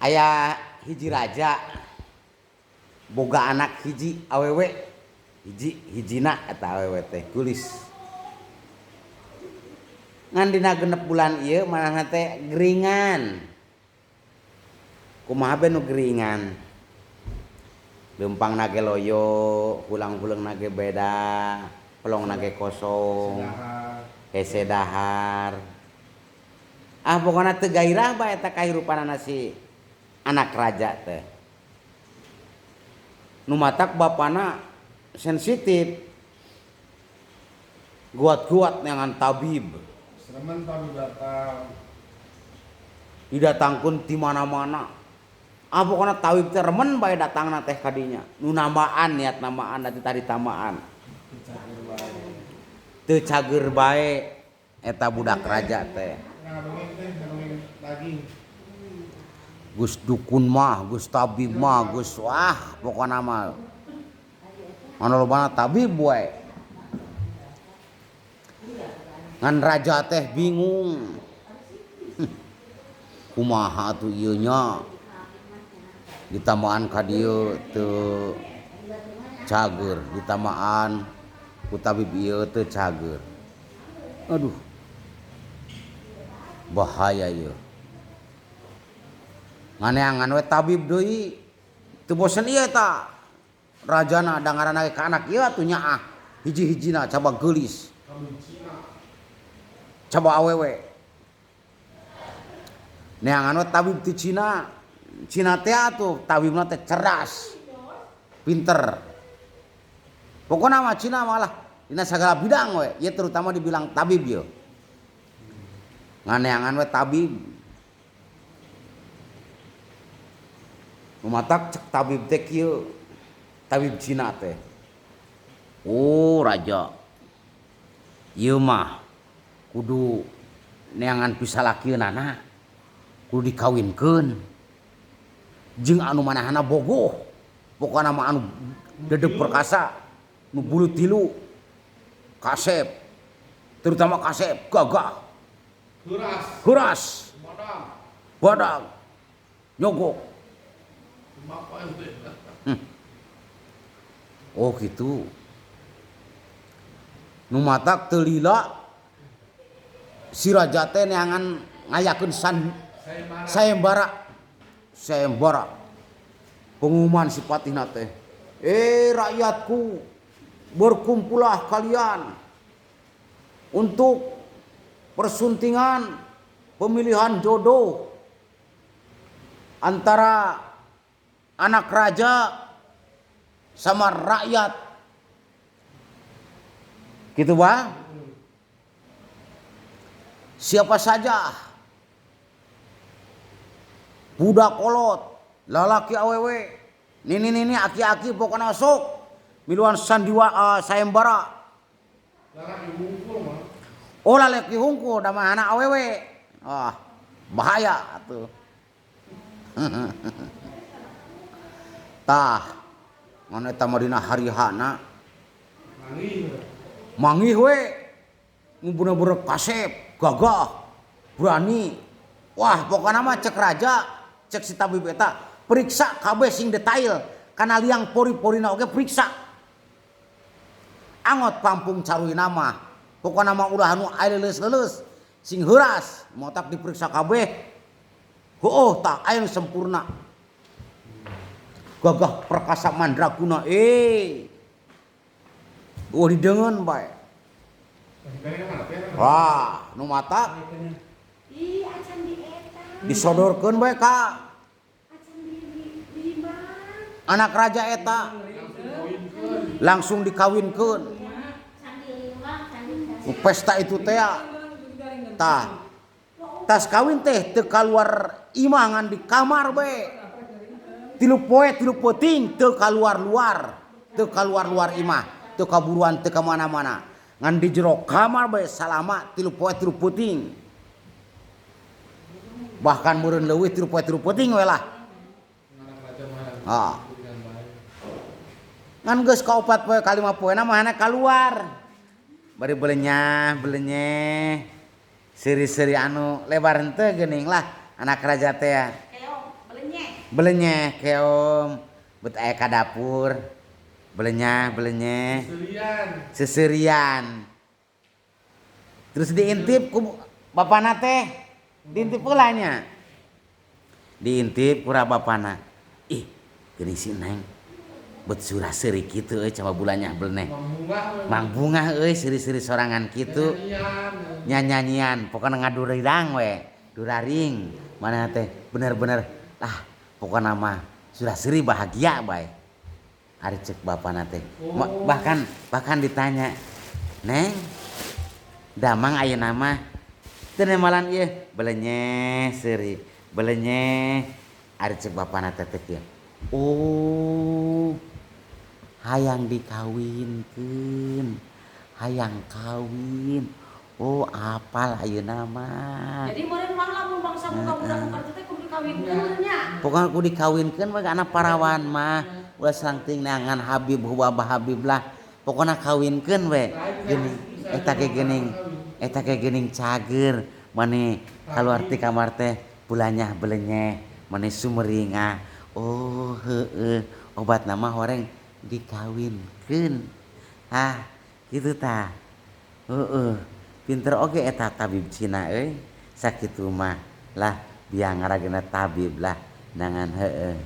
Aya hiji raja boga anak hiji awewe hiji hijina eta awewe teh geulis. Ngan dina 6 bulan ieu manehna teh geringan. Kumaha be nu geringan? Leumpangna ge loyo, hulang-huleungna ge beda, pelongna ge kosong, hese dahar. Ah pokona teu gairah bae eta kahirupanana si anak raja teh. Nu matak bapana sensitif. Guat-guat neangan tabib. Seremen tabib datang. Didatangkeun ti mana-mana. Ah pokona tabib teh remen bae datangna teh kadinya. Nu nambaan niat nambaan da tadi tamaan. Teu cager bae eta budak raja teh. Geus dukun mah, geus tabib mah, geus wah pokona mah. Anu lobana tabib wae. Ngan raja teh bingung. Kumaha atuh ieu nya? Ditamaan ka dieu teu cager, ditamaan ku tabib ieu teu cager. Aduh. Bahaya ieu. Nganeangan we tabib deui. Teu bosen ieu ta. Rajana da ngaranna ge ka anak ieu atuh nyaah. Hiji-hijina coba geulis. Coba awewe. Neangan we tabib ti Cina. Cina teh atuh tabibna teh cerdas. Pinter. Pokona mah Cina malah dina sagala bidang we, ieu terutama dibilang tabib ieu. Nganeangan we tabib. Matak cek tabib teh kieu. Tabib Cina teh. Oh raja. Ieu mah kudu neangan pisalakieunana. Kudu dikawinkeun. Jeung anu manehna bogoh. Pokona mah anu dedeg perkasa, nu bulu tilu. Kasep. Terutama kasep, gagah. Huras. Huras. Badag. Nyogok. Oh gitu. Nu matak teu lila si raja teh neangan ngayakeun sayembara. Sayembara. Pengumuman si patihna teh. Rakyatku, berkumpullah kalian untuk persuntingan pemilihan jodoh antara anak raja sama rakyat. Gitu, Bang. Siapa saja budak kolot, lalaki awewe, nini-nini aki-aki pokoknya masuk miluan sandiwa sayembara. Oh lalaki hungkul da mah anak awewe. Ah, bahaya atuh. Tah, ngan eta mah dina hari-hana. Manggih we. Nu bener-bener kasep, gagah, berani. Wah, pokona mah cek raja, cek si tabib eta, periksa kabeh sing detail, kana liang pori-porina oge periksa. Angot pampung caruina mah, pokona mah ulah anu aya leuleus-leuleus, sing heuras, motak diperiksa kabeh. Heueuh tah aya nu sempurna. Gagah perkasa mandraguna Wah didengeun bae. Wah, nu mata disodorkeun bae ka anak raja eta. Langsung dikawinkeun. Pesta itu teh tah. Tas kawin teh teu kaluar imah ngan di kamar bae. Tilu poe tilu peuting teu kaluar-luar, teu kaluar-luar imah, teu kaburuan teu ka mana-mana. Ngan di jero kamar bae salama tilu poe tilu peuting. Bahkan meureun leuwih tilu poe tilu peuting we lah. Ah. Ngan geus ka 4 poe ka 5 poe na mah kaluar. Bari belenyah, belenyeh. Seri-seri anu lebar henteu geuning lah. Anak raja teh ya. Keong, belenyeh. Belenyeh keom, bet aya ka dapur. Belenyah, belenyeh. Seserian. Seserian. Terus diintip ku bapana teh, diintip heula nya. Diintip ku bapana. Ih, geuning si Neng. Bet surah seuri kitu euy coba bulanya beleneh. Mambungah. Mangbungah euy seuri-seuri sorangan kitu. Nyanyian. Nyanyian, pokoknya ngadurirang we, duraring. Mana teh bener-bener ah pokoknya mah sudah seuri bahagia bae. Ari cek bapana teh. Oh. Bahkan bahkan ditanya, "Neng, damang ayeuna mah teu nemalan ieu belenyeh seuri, belenyeh." Ari cek bapana teh teh kieu. Oh, hayang dikawinkeun, hayang kawin. Oh, apal ayeuna mah. Jadi meureun mah lamun bangsa buka budak buka teh kudu dikawinkeun nya. Pokoknya kudu dikawinkeun we anak parawan mah. Ulah salangting neangan Habib hubabah Habib lah. Pokoknya kawinkeun we. Geuning eta ge geuning, eta ge geuning cager. Mane kaluar ti kamar teh bulanyah belenyeh, mane sumeringah. Oh, heueuh, obatna mah horeng dikawinkeun. Ah, kitu tah. Heeh. Pinter oge eta tabib Cina euy. Sakitu mah lah biang ngaragena tabib lah nangan heueuh.